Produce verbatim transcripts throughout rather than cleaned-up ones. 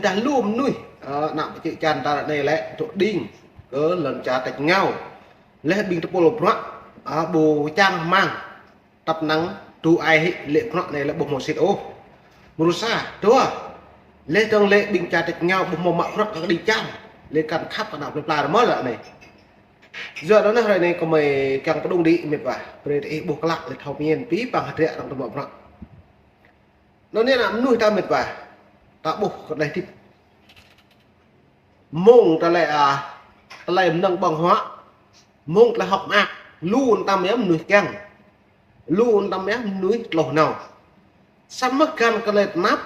Dah lu mơnuih, ơ, ană pơčư̆ čan ta ră anai lĕ, tŭ đing kơ lŏn čar tač rơngiao. Leh ƀing tơpul bruă, ơ, ƀu čang rơmang. Tăp năng tŭ ai hĭ lĕ bruă anai lĕ ƀu hmâo sĭt ôh. Mrô sa, dua. Leh dơ̆ng lĕ ƀing čar tač rơngiao ƀu hmâo mă bruă kơ kơđi čar. Leh kăn khăp kơ ană plơi pla rơmơ̆ ră anai. Yua anŭn ră anai kơmơi kiăng pơdŏng đĭ mĕt wa. Brơi tơ ih ƀuh klă leh thâo pơmĭn pĭ păng hơdră arăng tŭ mă bruă. Anŭn anai ană mơnuih ta mĕt wa. Ta ƀuh kơ tơlơi hơdip. Mơ̆ng tơlơi, a, tơlơi mơnơ̆ng ƀơ̆ng huă. Mơ̆ng tơlơi hơ̆k mơak. Lu anŭn tăm yơh mơnuih kiăng. Lu anŭn tăm yơh mơnuih tloh nao. Samơ̆ găn kơ tơlơi tơnap.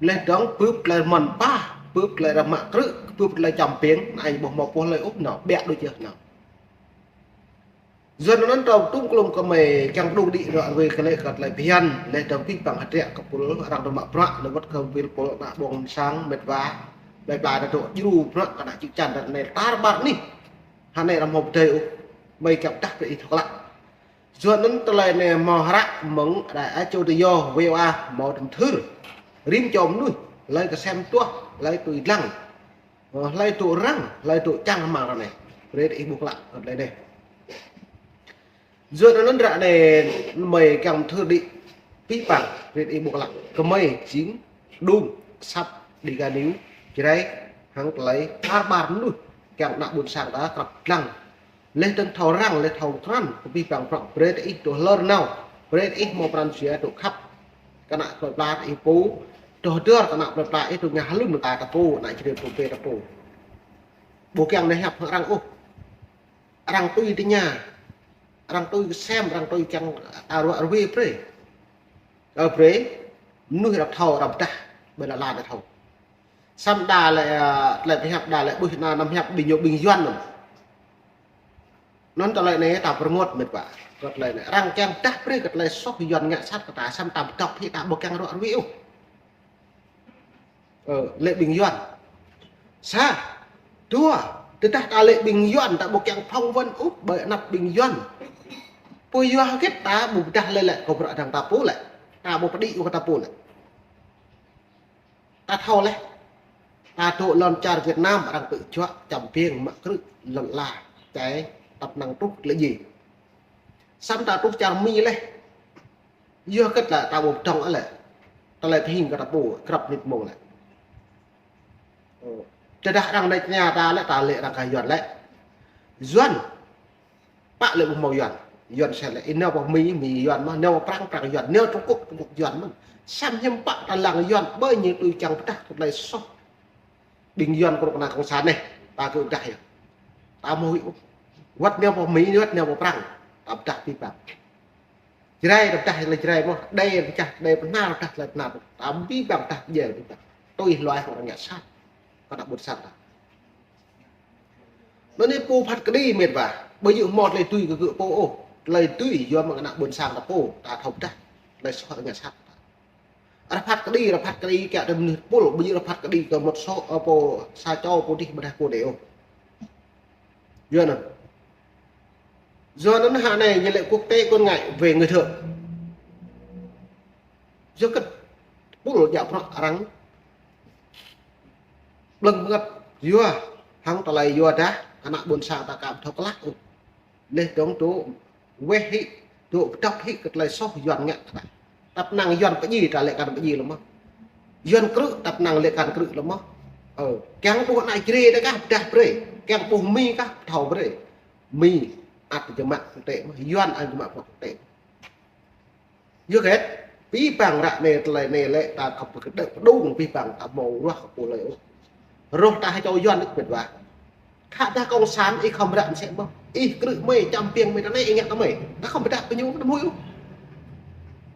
Leh dơ̆ng bưp tơlơi mơ̆n pă. Bưp tơlơi rơmă krư̆. Bưp tơlơi čăm ping. Anai ƀu hmâo pô hlơi ôh nao. Ƀiă đôč yơh nao. Yua anŭn tơl tŭm klŭm kơmơi kiăng pơdŏng đĭ ră ruai kơ lĕ kơ tơlơi phiăn, leh dơ̆ng pĭ păng hơdră kơ pul arăng tŭ mă bruă, leh wơ̆t kơ pul pul ană ƀôn sang mĕt wa, plơi pla ta tŭ djru bruă kơ ană čư̆ čan ta anai tar ƀar anih. Hă anai răm hmâo pơdơi ôh, mơi kiăng pơdah brơi ih thâo klă. Yua anŭn tơlơi anai hmâo hră mơ̆ng đài á châu tự do, V O A, hmâo tơm thưr. Rĭm čô mơnuih, hlơi kơsem tuah, hlơi tui dlăng. Ơ, hlơi tŭ răng, hlơi tŭ čang rơmang ră anai. Brơi tơ ih ƀuh klă kơ tơlơi anai. Yua anŭn ră anai mơi kiăng thưr đĭ pĭ păng, brơi tơ ih ƀuh klă. Kơmơi jing đung săp Dega News, Jrai, hăng tơlơi tar ƀar mơnuih, kiăng ană ƀôn sang ta krăp dlăng. Leh dơ̆ng thâo răng, leh thâo krăn, kơ pĭ păng prăk brơi tơ ih tŭ hlơr nao, brơi tơ ih hmâo pran jua tŭ khăp. Kơ ană plơi pla ih pô, tơdơr kơ ană plơi pla ih tŭ ngă hlŭn kơ ta pô, ană Jrai pô pê ta pô. Ƀu kiăng nao hiăp hăng arăng ôh. Arăng tui tơña. Arăng tui kơsem, arăng tui kiăng ta ruă ruai brơi. Ơ brơi, mơnuih arăng thâo, arăng pơdah, ƀơi lŏn ala ta thâo. Samơ̆ đa lĕ, ơ, tơlơi pơhiăp đa lĕ ƀuh ană năm hiăp ƀing ñu ƀing Yuan anŭn. Anŭn tơlơi anai ta pơrơngot mĕt wa. Kơ tơlơi anai. Arăng kiăng pơdah brơi kơ tơlơi soh Yuan ngă sat kơ ta samơ̆ ta pơdŏp hĭ ta ƀu kiăng ruă ruai ôh. Ơ, lĕ ƀing Yuan. Sa, dua, tơdah ta lĕ ƀing Yuan ta ƀu kiăng phỏng vấn ôh ƀơi anăp ƀing Yuan. Pô yua hơget ta ƀu pơdah lĕ lĕ kơ bruă dơ̆ng ta pô lĕ. Ta ƀu pơđĭ ôh kơ ta pô lĕ. Ta thâo leh. Ta dŏ lŏn čar Việt Nam arăng tŭ juă čăm ping mă krư̆ lŏn ala čai tăp năng truh lĕ djai. Samơ̆ ta truh čar Mi leh. Yua hơget lĕ ta ƀu pơdŏng lĕ. Tơlơi pơhing kơ ta pô, krăp nit mông lĕ. Ơ, tơdah arăng nač tơña ta lĕ, ta lĕ arăng kah Yuan lĕ. Yuan. Pă lĕ ƀu hmâo Yuan. Yuan sĕ lĕ. Ih nao pơ Mi, Mi Yuan mơ̆n. Nao pơ Prăng, Prăng Yuan. Nao Trung Quốc, Trung Quốc Yuan mơ̆n. Samơ̆ hiư̆m pă ta lăng Yuan, ƀơi ñu tui kiăng pơdah kơ tơlơi soh. Ƀing Yuan kơ rŏk kơna cộng sản anai. Ta kơ pơdah yơh. Ta hmâo huĭ ôh. Wơ̆t nao pơ Mi, wơ̆t nao pơ Prăng. Ta pơdah pĭ păng. Jrai ta pơdah tơlơi Jrai mơ̆n, đe ta pơdah, đe pơhnar ta pơdah tơlơi pơhnar. Ta pĭ păng pơdah pơjai pĭ păng. Tui hluai hăng arăng ngă sat. Kơ ană ƀôn sang ta. Anŭn anai pô phat kơđi mĕt wa. Ƀu djơ̆ hmâo tơlơi tui kơ gơ̆ pô ôh. Tơlơi tui yua mơ̆ng ană ƀôn sang ta pô. Ta thâo pơdah. Tơlơi soh ngă sat. Arăng phat kơđi, arăng phat kơđi kiăng tơ mơnuih tơpul. Ƀu djơ̆ arăng phat kơđi kơ một số, ơ, pô sa čô pô dih ƀôdah pô đe ôh. Yua anŭn. Yua anŭn hă anai ñu lĕ quốc tế quan ngại về người thợ. Yua kơ tơpul djă bruă arăng blơ̆ng bơngăt yua hăng tơlơi yua dah ană ƀôn sang ta kăm thâo klă ôh. Leh dơ̆ng tŭ weh hĭ, tŭ pơdŏp hĭ kơ tơlơi soh Yuan ngă kơ ta. Tăp năng Yuan pơdjai ta lĕ kăn pơdjai lơ̆m mơ̆n. Yuan krư̆ tăp năng lĕ kăn krư̆ lơ̆m mơ̆n. Ơ, kiăng ƀuh ană Jrai ta kah pơdah brơi. Kiăng ƀuh Mi kah pơthâo brơi. Mi ăt jơmă quốc tế mơ̆n. Yuan ăt jơmă quốc tế. Yua hơget, pĭ păng ră anai tơlơi anai lĕ ta kơ pơkơdơ̆ pơdŏng pĭ păng ta hmâo ruah kơ pô hlơi ôh. Rŏh ta hơčâo Yuan nik mĕt wa. Khă dah cộng sản ih khŏm ră mơsĕ mơ̆n. Ih krư̆ mơi, čăm ping mơi, ta anai ih ngă kơ mơi. Ta khŏm pơdah pơ ñu, ta hmâo ôh.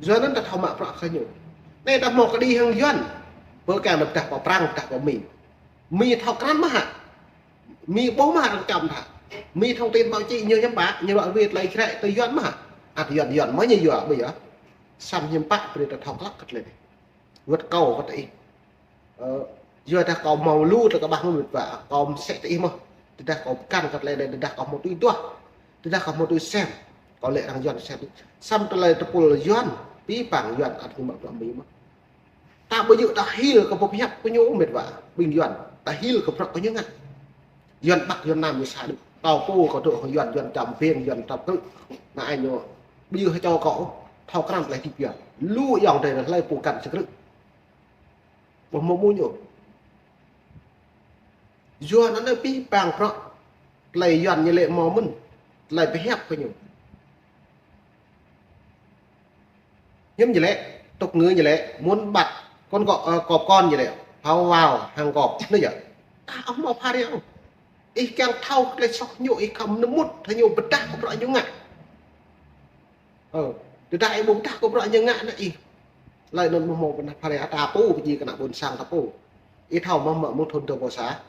Yua anŭn ta thâo mă bruă kơ ñu. Anai ta hmâo kơđi hăng Yuan. Pơ kiăng ta pơdah pơ Prăng, pơdah pơ Mi. Mi thâo krăn mơ̆ hă? Mi ƀuh mơ̆ hă arăng čăm ta? Mi thông tin báo chí ñu hiư̆m pă, ñu ruă ruai tơlơi Jrai tơ Yuan mơ̆ hă? Ăt Yuan Yuan mơ̆ ñu yua ƀu yơh. Samơ̆ hiư̆m pă brơi ta thâo klă kơ tơlơi anai. Wơ̆t kâo kơ tơ ih. Ơ, yua dah kâo hmâo lu tơ kơƀah mơ̆n wơ̆t wa, kâo mơsĕ tơ ih mơ̆n. Tơdah kâo pơkăn kơ tơlơi anai, tơdah kâo hmâo tui duah. Tơdah kâo hmâo tui sem. Kâo lĕ arăng Yuan sem. Samơ̆ tơlơi tơpul Yuan, pĭ păng Yuan ăt ñu mă bruă Mi mơ̆n. Ta ƀu djơ̆ ta hil kơ pơhiăp kơ ñu mĕt wa. Ƀing Yuan, ta hil kơ prăk kơ ñu ngă. Yuan Bắc, Yuan Nam ñu sa đôč. Kâo pô kâo dŏ hăng Yuan, Yuan čăm piêng, Yuan čăm krư̆. Anai ñu, ƀu djơ̆ hơčâo kâo, thâo krăn tơlơi hơdip Yuan. Lu ayŏng adơi hlơi pô kăn sa krư̆. Ƀu hmâo mơ̆ ñu. Yua anŭn pih pang prăk, tơlơi Yuan ñu lĕ hmâo mơ̆n, tơlơi pơhiăp kơ ñu. Hiư̆m ñu lĕ, tục ngữ ñu lĕ, muốn bắt con cọp, ơ, cọp con ñu lĕ, phải vào hang cọp, anŭn yơh. Ta ƀu hmâo phara ôh. Ih kiăng thâo tơlơi soh ñu, ih khŏm nơmŭt, tơlơi ñu pơdah kơ prăk ñu ngă. Ơ, tơdah ih ƀu pơdah kơ prăk ñu ngă anŭn ih. Tơlơi anŭn ƀu hmâo pơdah phara ta pô, pơjing kơ ană ƀôn sang ta pô. Ih thâo mơ̆ mơ̆ng thun dua rơbâo sa.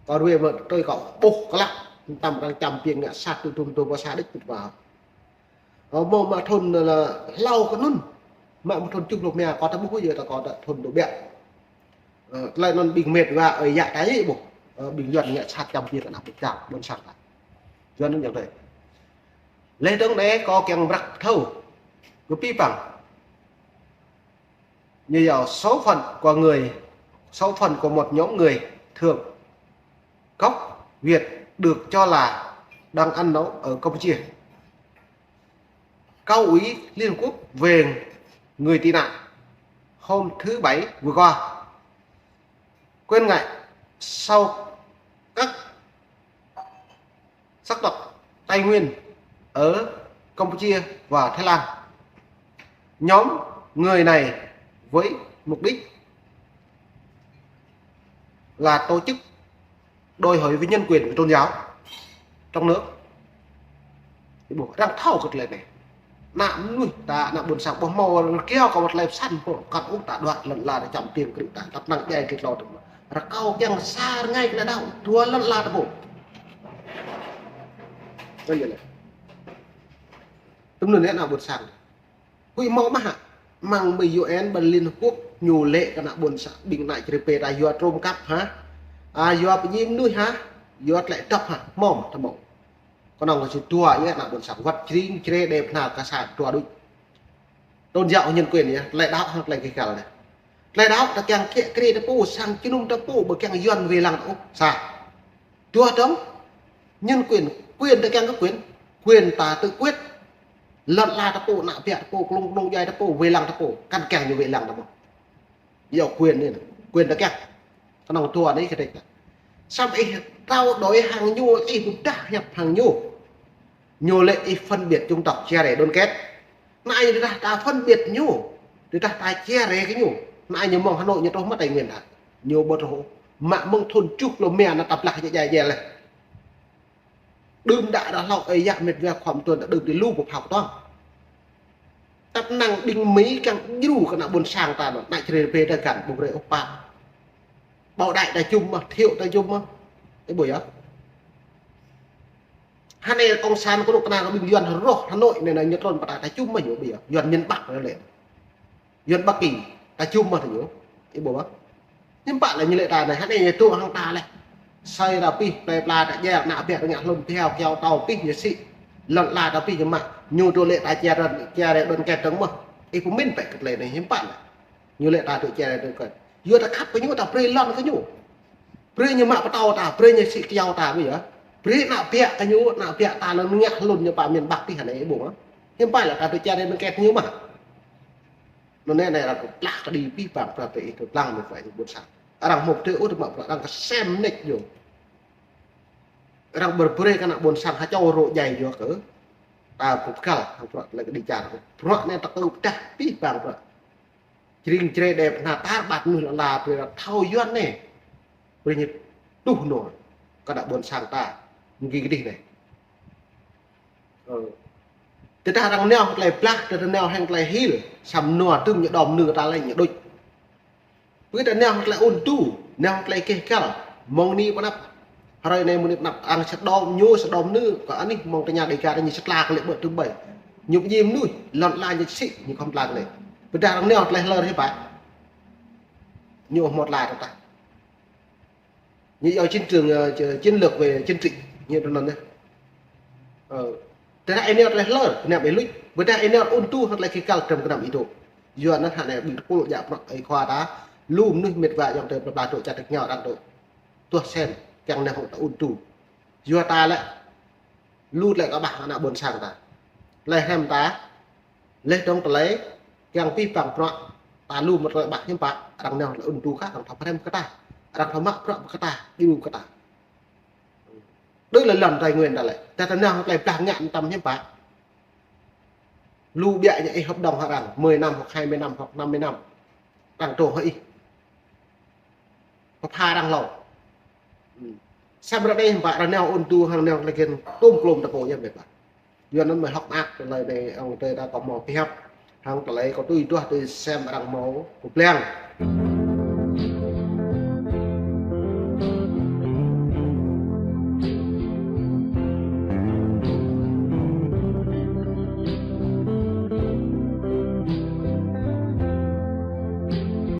Kâo ruai mơ̆ tui kâo ƀuh klă, tơdah arăng čăm piêng ngă sat tui thun dua rơbâo sa đôč pơt wa. Ơ, mơ̆ng mă thun lơ hlâo kơ anŭn. Mă mơ̆ng thun tơjuh pluh rơma, kâo ta ƀuh yơh ta kâo ta thun dua rơbâo. Ơ, tơlơi anŭn ƀing mĕt wa ơi yă ta yơh ƀuh. Ơ, ƀing Yuan ngă sat čăm piêng kơ ană ƀôn sang, ƀôn sang ta. Yuan anŭn yơh tơi. Leh dơ̆ng anai kâo kiăng mơ̆ thâo kơ pih pang. Như vậy, số phận của người, số phận của một nhóm người thường gốc Việt được cho là đang ăn nấu ở Campuchia. Cao ủy Liên Hợp Quốc về người tị nạn hôm thứ Bảy vừa qua khuyến nghị sau các sắc tộc Tây Nguyên ở Campuchia và Thái Lan. Nhóm người này với mục đích là tổ chức đòi hỏi về nhân quyền, về tôn giáo trong nước. Ih ƀuh, arăng thâo kơ tơlơi anai. Ană mơnuih ta, ană ƀôn sang ƀu hmâo kiaŏ kơ wơ̆t tơlơi pơsăn pô, kăn ôh ta đuaĭ lŏn ala ta čăm piêng krư̆ ta, tăp năng djai kơ tlâo tơ̆m. Rơkâo kiăng sa rơngai kơ lĕ đaŏ, dua lŏn ala ta pô. Tui anŭn lĕ. Tơm anŭn ană ƀôn sang. Huĭ hmâo mơ̆ hă, mơ̆ng mơ̆ng U N ƀơi Liên Hợp Quốc ñu lĕ kơ ană ƀôn sang ƀing ană čơrê pê ta yua trôm kăp hă. A, yua pơñi mơnuih hă, yua tơlơi dŏp hă, hmâo mơ̆, ta hmâo. Kơnơ̆ng kơ či dua yơh ană ƀôn sang wơ̆t jring jrê đe pơhna kơ sa dua đôč. Tôn giáo nhân quyền yơh, tơlơi đaŏ hăng tơlơi gêh găl anai. Tơlơi đaŏ ta kiăng kiă kriê ta pô, sang jơnum ta pô, ƀu kiăng Yuan wai lăng ta ôh, sa. Dua dơ̆ng, nhân quyền, quyền ta kiăng kơ quyền, quyền ta tự quyết. Lŏn ala ta pô, ană ƀă ta pô, klung knông djuai ta pô, wai lăng ta pô, kăn kiăng ñu wai lăng ta pô. Yua quyền anai, quyền ta kiăng. Kơnơ̆ng dua anai kơ đĕč. Samơ̆ ih trao đổi hăng ñu, ih pơdah hiăp hăng ñu. Ñu lĕ ih phân biệt chủng tộc, chia rẽ đoàn kết. Anai tơdah ta phân biệt ñu, tơdah ta chia rẽ kơ ñu, anai ñu mơ̆ng Hà Nội ñu truh mă Tây Nguyên ta. Ñu ƀu truh. Mă mơ̆ng thun tơjuh pluh rơma anŭn ta blah djai djai leh. Đưm đă đah hlâo ơi yă mĕt wa khua mơtuan ta đưm đĭ lu pơphao kơtuang. Tăp năng ƀing Mi kiăng djru kơ ană ƀôn sang ta anŭn, ană čơrê pê ta găn ƀu brơi ôh pă. Bảo Đại ta čum mơ̆, Thiệu ta čum mơ̆. Ih ƀuh yơh. Hơnai cộng sản kơnuk kơna kơ ƀing Yuan rŏh Hà Nội anai, anai ñu trŭn pơ ta, ta čum mơ̆ ñu ƀuh yơh. Yuan miền Bắc anai lĕ. Yuan Bắc Kinh, ta čum mơ̆ ta ñu. Ih ƀuh mơ̆. Hiư̆m pă lĕ ñu lĕ ta anai, hơnai ñu tŭ hăng ta lĕ. Sơi ta pih, plơi pla ta djai, ană ƀă ta ngă hlŭn, pih heo kiao tâo pih ñu sĭ. Lŏn ala ta pih ñu mă, ñu tŭ lĕ ta chia rẽ, chia rẽ đoàn kết dơ̆ng mơ̆. Ih pơmĭn pĕ kơ tơlơi anai, hiư̆m pă lĕ. Ñu lĕ ta tŭ chia rẽ đoàn kết. Yua ta khăp kơ ñu, ta brơi lŏn kơ ñu. Brơi ñu mă pơtâo ta, brơi ñu sĭ kiao ta, ƀuh yơh. Brơi ană ƀă kơ ñu, ană ƀă ta lŏn ngă hlŭn ñu pơ miền Bắc pih anai ih ƀuh mơ̆. Hiư̆m pă lĕ ta tŭ chia rẽ đoàn kết ñu mơ̆. Anŭn anai, anai arăng kơplah kơđi pih pang prăk tơ ih tơ plang mĕt wa ih ƀôn sang. Arăng hmâo tơ ôh tơ mă prăk arăng kơsem mơneč yơh. Arăng ƀu brơi kơ ană ƀôn sang hơčâo rŏ djai yơh kơ. Ta ƀu pơkăl hăng prăk tơlơi kơđi čar. Prăk anai ta kơ pơdah pih pang prăk. Jring jrê đe pơhna tar ƀar mơnuih lŏn ala brơi thâo Yuan anai. Brơi ñu tuh anŭn. Kơ ană ƀôn sang ta. Mơ̆ng gih kơdih anai. Ơ. Tơdah arăng nao hăng tơlơi blah, tơdah nao hăng tơlơi hil, samơ̆ nao tơm ñu đom nư ta lĕ ñu đôč. Ƀu ta nao hăng tơlơi ôn tu, nao hăng tơlơi gêh găl, mơ̆ng anai pơ anăp. Hrơi anai mơ̆ng anai pơ anăp, arăng sa đom ñu, sa đom nư, kơ anih mơ̆ng tơña Dêga ta ñu sa tla kơ lĕ ƀơi tơm ƀai. Ñu pơñi mơnuih, lŏn ala ñu sĭ, ñu khŏm tla kơ lĕ. Tơdah arăng nao hăng tơlơi hlơr hiư̆m pă. Ñu hmâo tla tơdah. Ñu yua chiến trường, ơ, ch-, chiến lược về chính trị, ñu tơ anŭn yơh. Ơ, tơdah ih nao tơlơi hlơr, kơnăm ih luč. Ƀôdah ih nao ôn tu hăng tơlơi gêh găl, tơm kơnăm ih dŏ. Yua anŭn hă anai ƀing tơpul djă prăk ơi khua ta, lu mơnuih mĕt wa ayŏng adơi plơi pla dŏ čar tơngia arăng dŏ tuah sem, kiăng nao hŏng ta ôn tu. Yua ta lĕ, lu tơlơi kơƀah ană ƀôn sang ta. Tơlơi hrăm ta, leh dong tơlơi, kiăng pih pang prăk, ta lu mơ̆ tơlơi ƀah hiư̆m pă, arăng nao tơlơi ôn tu kah, arăng thâo pơhrăm kơ ta, arăng thâo mă prăk kơ ta, ƀiă kơ ta. Đơ lĕ lŏn Tây Nguyên ta lĕ, ta ta nao tơlơi blah ngă mơtam hiư̆m pă. Lu ƀiă ñu ih hợp đồng hăng arăng, mười năm hoặc hai mươi năm hoặc năm mươi năm. Arăng trô hăng ih. Pơpha arăng hlâo. Samơ̆ ră anai hiư̆m pă, arăng nao ôn tu hăng nao lĕ gĕn tôm klôm ta pô yơh mĕt wa. Yua anŭn mơi hŏk mơak tơlơi anai ayŏng adơi ta kâo hmâo pơhiăp. Hăng tơlơi kâo tui duah tui sem arăng hmâo pơblang.